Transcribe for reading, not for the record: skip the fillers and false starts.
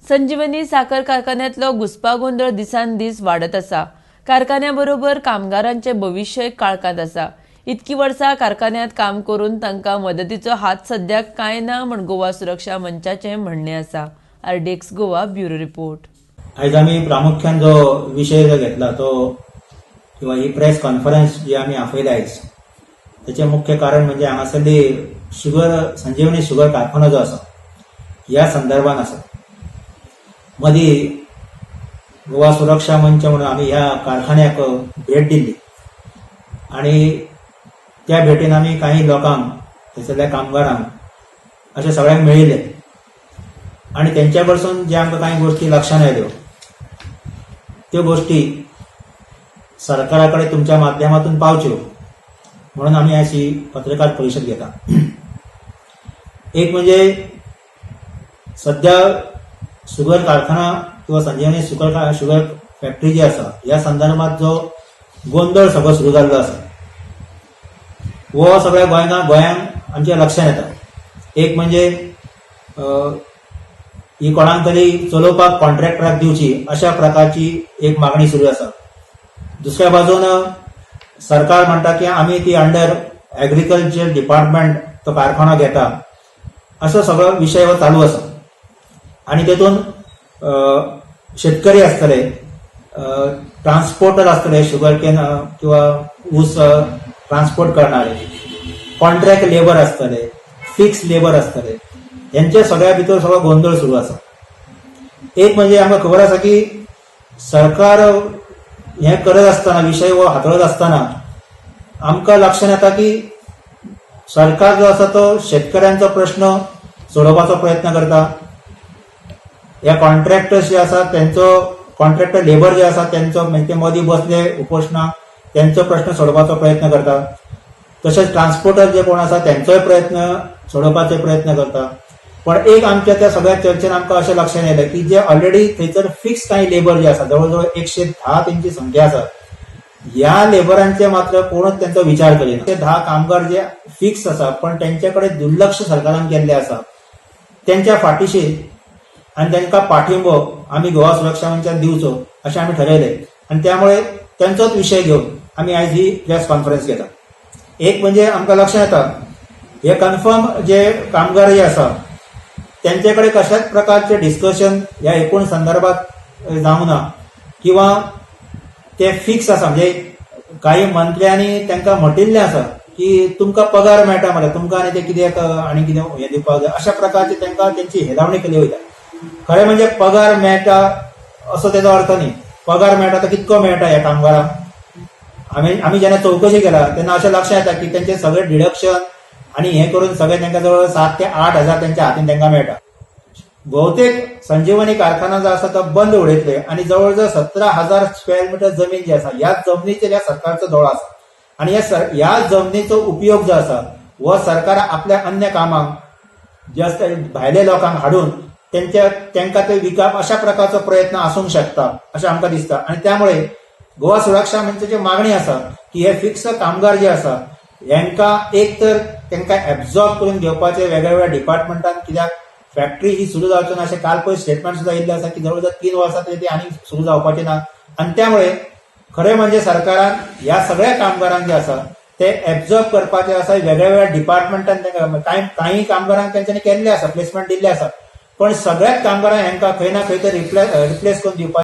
संजीवनी साखर कारखान्यांतलो घुस्पागोंदळ दिसान दीस वाडत आसा. कारखान्या बरोबर कामगारांचे भविश्यय काळखांत आसा. इतकी वर्सां कारखान्यांत काम करून तांकां मदतीचो हात सद्याक कांय ना म्हूण गोवा सुरक्षा मंचाचें म्हणणें आसा. RDX Goa bureau report. आयज आमी प्रामुख्यान जो विशय जो घेतला तो किंवा ही प्रेस कॉन्फरन्स जी आमी आपयल्या आयज, तेचें मुख्य कारण म्हणजे हांगासरली शुगर संजीवनी शुगर कारखानो जो आसा ह्या संदर्भान आसा. मदीं गोवा सुरक्षा मंच म्हणून आमी ह्या कारखान्याक भेट दिल्ली आनी त्या भेटीन आमी काही लोकांक, थंयसरल्या कामगारांक अशें सगळ्यांक मेळिल्ले आनी तेंच्या कडसून जे आमकां कांय गोश्टी लक्षांत आयल्यो त्यो गोश्टी सरकारा कडेन तुमच्या माध्यमातून पावच्यो म्हणून आमी अशी पत्रकार परिशद घेता. एक म्हणजे सध्या शुगर कारखाना किंवा संजीवनी शुगर फॅक्टरी जी आसा ह्या संदर्भात जो गोंदळ सगळो सुरू जाल्लो आसा हो सगळ्या गोंयांक आमच्या लक्षांत येता. एक म्हणजे ही कोणाक तरी चलोवपाक कॉन्ट्रॅक्टराक दिवची अशा प्रकारची एक मागणी सुरू आसा. दुसऱ्या बाजून सरकार म्हणटा की आमी ती अंडर एग्रीकल्चर डिपार्टमेंट तो कारखानो घेता, असो सगळो विशय हो चालू आसा. आनी तेतून शेतकरी आसतले, ट्रान्सपोर्टर आसतले, शुगर can किंवा ऊस ट्रान्सपोर्ट करणारे, कॉन्ट्रॅक्ट लेबर आसतले, फिक्स लेबर आसतले, हेंच्या सगळ्या भितर सगळो गोंदळ सुरू आसा. एक म्हणजे आमकां खबर आसा की सरकार हें करत आसतना, विशय हो हाताळत आसतना आमकां लक्षांत येता की सरकार जो आसा तो शेतकऱ्यांचो प्रश्न सोडोवपाचो प्रयत्न करता. ह्या कॉन्ट्रॅक्टर्स जे आसा तेंचो, कॉन्ट्रॅक्टर लेबर जे आसा तेंचो, म्हणजे ते मदीं बसले उपोशणाक, तेंचो प्रश्न सोडोवपाचो प्रयत्न करता. तशेंच ट्रान्सपोर्टर जे कोण आसा तेंचोय प्रयत्न सोडोवपाचो प्रयत्न करता. पण एक आमच्या त्या सगळ्या चर्चेन आमकां अशें लक्षांत येयलें की जे ऑलरेडी थंयसर फिक्स कांय लेबर जे आसा, जवळ जवळ 110 तेंची संख्या आसा, ह्या लेबरांचे मात्र कोणूच तेंचो विचार करिना. ते 10 कामगार जे फिक्स आसा पण तेंचे कडेन दुर्लक्ष सरकारान केल्लें आसा, तेंच्या फाटीशी आनी तांकां पाठिंबो आमी गोवा सुरक्षा मंचान दिवचो अशें आमी ठरयलें आनी त्यामुळे तेंचोच विशय घेवन आमी आयज ही प्रेस कॉन्फरन्स घेता. एक म्हणजे आमकां लक्षांत येता हे कन्फर्म जे कामगार जे आसा तेंचे कडेन कशाच प्रकारचे डिस्कशन ह्या एकूण संदर्भात जावंक ना किंवा ते फिक्स आसा. म्हणजे काही मंत्र्यांनी तांकां म्हटिल्लें आसा की तुमकां पगार मेळटा मरे, तुमकां आनी ते कित्याक आनी कितें हें दिवपाक जाय, अशा प्रकारची तांकां तेंची हेलावणी केली वयता. खरें म्हणजे पगार मेळटा असो तेजो अर्थ न्ही. पगार मेळटा तो कितको मेळटा ह्या कामगारांक? आमी जेन्ना चवकशी केला तेन्ना अशें लक्षात येता की तेंचे सगळे डिडक्शन आनी हें करून सगळे तांकां जवळ 7 ते 8 हजार तेंच्या हातीन तांकां मेळटा. बहुतेक संजीवनी कारखाना जो आसा तो बंद उडयतले आनी जवळ जवळ 17,000 स्क्वेअर मिटर जमीन जी आसा ह्या जमनीचेर ह्या सरकारचो दोळो आसा आनी ह्या जमनीचो उपयोग जो आसा हो सरकार आपल्या अन्य कामांक जे आसता भायल्या लोकांक हाडून तेंकां ते विकप अशा प्रकारचो प्रयत्न आसूंक शकता अशें आमकां दिसता. आनी त्यामुळे गोवा सुरक्षा मंचाची मागणी आसा की हे फिक्स कामगार जे आसा हेंकां एक तर तेंकां एब्झॉर्ब करून घेवपाचे वेगळ्या वेगळ्या डिपार्टमेंटान, कित्याक फॅक्टरी ही सुरू जावची ना अशें काल पयर स्टेटमेंट सुद्दां येयल्लें आसा की जवळ जवळ 3 वर्सां तरी ती आनी सुरू जावपाची ना. आनी त्यामुळे खरें म्हणजे सरकारान ह्या सगळ्या कामगारांक जे आसा ते एब्झॉर्ब करपाचे आसा वेगळ्या वेगळ्या डिपार्टमेंटान. तांकां कांय कामगारांक तेंच्यांनी केल्ले आसा, प्लेसमेंट दिल्ले आसा, पण सगळ्याच कामगारांक हेंकां खंय ना खंय तरी रिप्लेस करून दिवपाक